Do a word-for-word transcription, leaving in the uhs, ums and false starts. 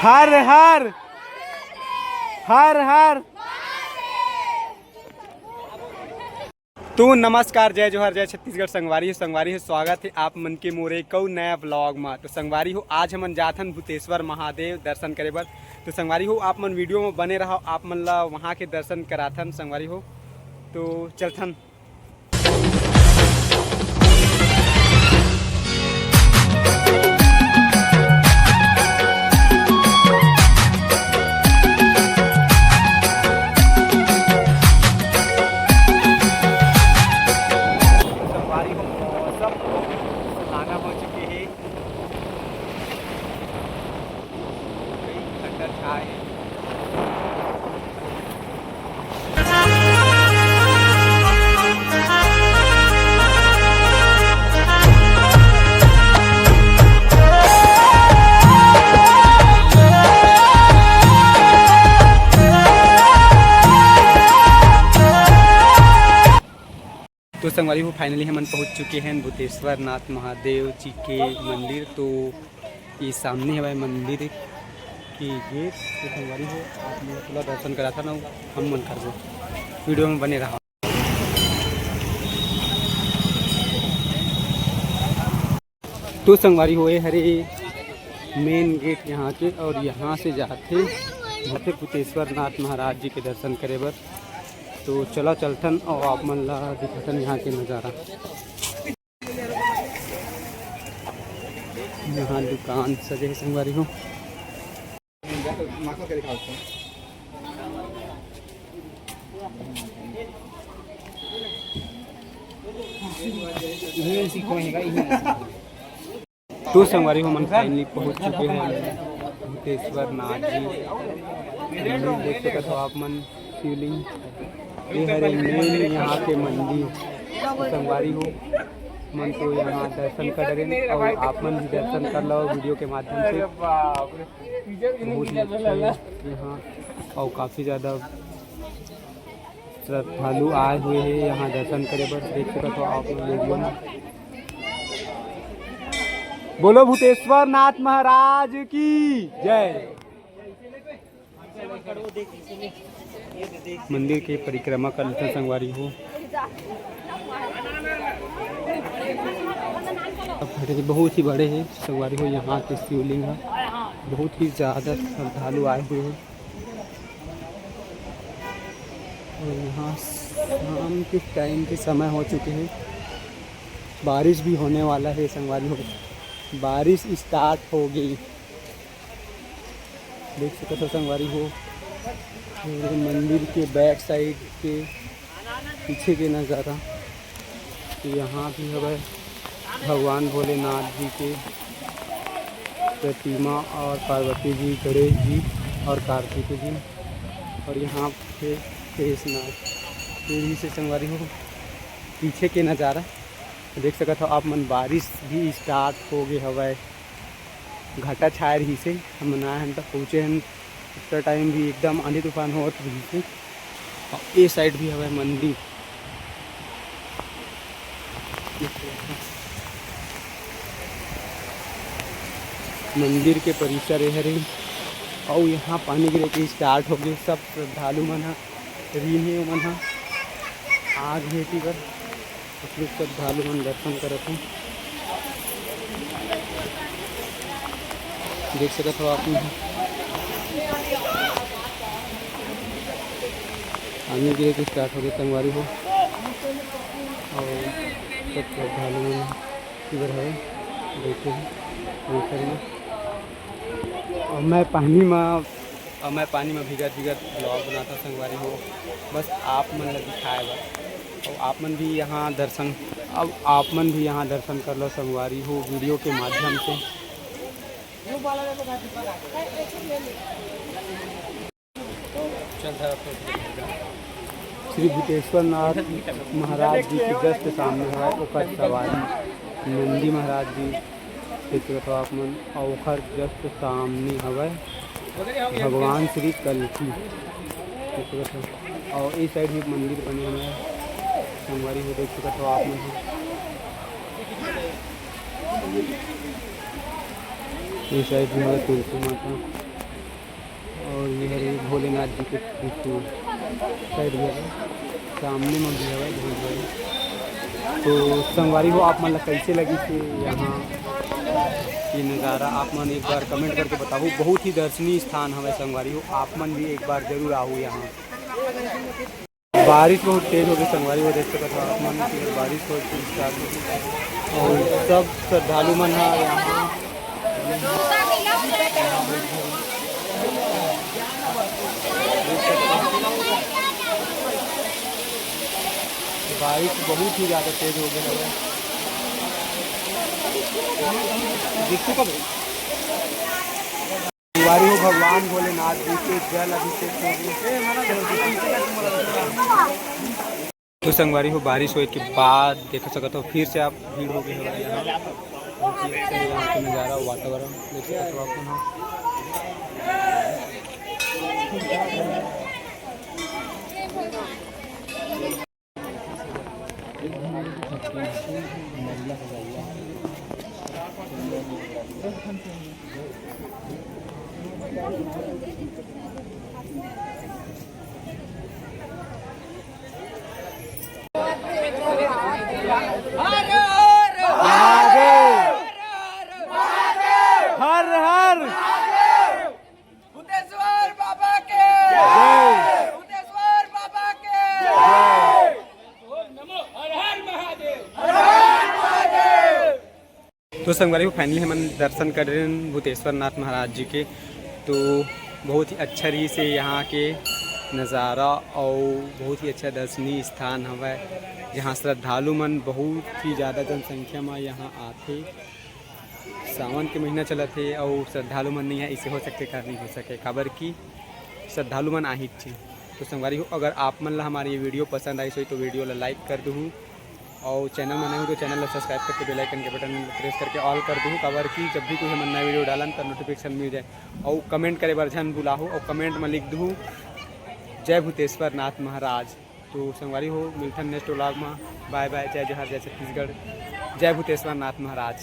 हर हर हर हर। तो नमस्कार, जय जोहार, जय छत्तीसगढ़। संगवारी हो, संगवारी हो, स्वागत है आप मन के मोरे कऊ नया ब्लॉग में। तो संगवारी हो, आज हमन जाथन भूतेश्वर महादेव दर्शन करे बर। तो संगवारी हो, आप मन वीडियो में बने रहो, आप मन ला वहाँ के दर्शन कराथन संगवारी हो। तो चलथन। संगवारी हो, मौसम सुहाना हो चुके हे। कई ठंडा छाए हे। तो संगवारी हो, finally हमन पहुंच चुके हैं भूतेश्वर नाथ महादेव जी के मंदिर। तो ये सामने हवय मंदिर के गेट। तो संगवारी हो, आप मन ला दर्शन कराथन अउ हम मन करबो, वीडियो में बने रहा। तो संगवारी हो, ये हरे मेन गेट यहाँ के, और यहाँ से जाथे भूतेश्वर नाथ महाराज जी के दर्शन करे बर। तो चला चलथन और आप मन ला दिखाथन यहाँ के नज़ारा। यहाँ दुकान सजे हे संगवारी हो। तो संगवारी हो, हमन finally पहुंच चुके हैं भूतेश्वर नाथ जी मंदिर। देख सकत हो आप मन शिवलिंग, ये हरे मेन यहाँ के मंदिर। तो संगवारी हो, मन तो यहाँ दर्शन कर रहे हैं और आप मन भी दर्शन कर लो वीडियो के माध्यम से। बहुत ही अच्छा है यहाँ और काफ़ी ज़्यादा श्रद्धालु आए हुए हैं यहाँ दर्शन करे बर। देख सकत हो आप लोग वीडियो में। बोलो भूतेश्वर नाथ महाराज की जय। मंदिर के परिक्रमा कर लेथन संगवारी हो। अब हरे बहुत ही बड़े हे संगवारी हो, यहाँ के शिवलिंग ह बहुत ही ज़्यादा श्रद्धालु आए हुए हैं। और यहाँ शाम के टाइम के समय हो चुके हैं, बारिश भी होने वाला है संगवारी हो, बारिश स्टार्ट हो गई। देख सकत हो संगवारी हो, ये मंदिर के बैक साइड के पीछे के नज़ारा। तो यहाँ भी हवय भगवान भोलेनाथ जी के प्रतिमा और पार्वती जी, गणेश जी और कार्तिक जी, और यहाँ पे शेषनाग। तेजी से संगवारी हो, पीछे के नज़ारा देख सकत हो आप मन, बारिश भी स्टार्ट हो गए हवय। घटा छाए रहिस हे, हमन आए हन त पहुँचे हन, उतना टाइम भी एकदम आंधी तूफान होत रहिस हे। और ए साइड भी हवय मंदिर, मंदिर के परिसर ए हरे। और यहाँ पानी गिरे के स्टार्ट हो गए, सब श्रद्धालु मन ह रीन हे, ओमन ह आग हेती बर। कुछ श्रद्धालु मन दर्शन करत हे, देख सकत हो आप मन। पानी गिरे के स्टार्ट हो गए संगवारी हो, और सब श्रद्धालु मन इधर हवे बैठे हैं परिसर में। और मैं पानी में, और मैं पानी में भीगत भीगत ब्लॉग बनाता संगवारी हो, बस आप मन ला दिखाए बर। और आप मन भी यहाँ दर्शन, अब आप मन भी यहाँ दर्शन कर लो संगवारी हो वीडियो के माध्यम से। श्री भूतेश्वर नाथ महाराज जी के जस्ट सामने हवय ओकर सवारी नंदी महाराज जी। देख सकत हो आप मन, अउ ओखर जस्ट सामने हवय भगवान श्री कल्कि। देख सकत हो, अउ ए साइड भी मंदिर बने हुए हैं संगवारी हो, देख सकत हो आप मन। ए साइड भी हवय तुलसी माता। और ये हरे भोलेनाथ जी के त्रिशूल साइड में है, सामने में भी हवय बहुत बड़े। तो संगवारी हो, आप मन ला कैसे लगिस हे यहाँ के नज़ारा, आप मन एक बार कमेंट करके बताहू। बहुत ही दर्शनीय स्थान हवय संगवारी हो, आप मन भी एक बार जरूर आहू यहाँ। बारिश बहुत तेज होगे संगवारी हो, देख सकत हो आप मन कि बारिश हो start होगे। और सब श्रद्धालु मन ह यहाँ बारिश बहुत ही ज्यादा तेज होगे हवय। दिखते कब? संगवारी हो, भगवान भोलेनाथ जी के जल अभिषेक होगे। तो संगवारी हो, बारिश होए के बाद देख सकत हो, फिर से आप भीड़ होगे हवय यहाँ। बहुत ही अच्छा यहाँ के नज़ारा, वातावरण देख सकत हो आप मन ह। हर हर भूतेश्वर बाबा के जय। भूतेश्वर बाबा के जय। तो संगवारी हो, finally हमन दर्शन कर रहे हैं भूतेश्वर नाथ महाराज जी के। तो बहुत ही अच्छा रहिस हे यहाँ के नज़ारा और बहुत ही अच्छा दर्शनीय स्थान हवय, जहाँ श्रद्धालु मन बहुत ही ज़्यादा जनसंख्या में यहाँ आथे। सावन के महीना चलत हे अउ श्रद्धालु मन नइ हे, इसे हो सकथे का नइ हो सके, काबर कि श्रद्धालु मन आही थे। तो संगवारी हो, अगर आप मन ला हमारी ये video पसंद आइस होही तो video ला like कर दुहू, और channel में नए हो तो channel ला subscribe करके bell icon के button press करके all कर दुहू, काबर कि जब भी कोई हमन नया video डालन त notification मिल जाए। और comment करे बर झन भुलाहू और comment में लिख दुहू, "जय भूतेश्वर नाथ महाराज।" तो संगवारी हो, मिलथन next vlog में। Bye bye, जय जोहार, जय छत्तीसगढ़, जय भूतेश्वर नाथ महाराज।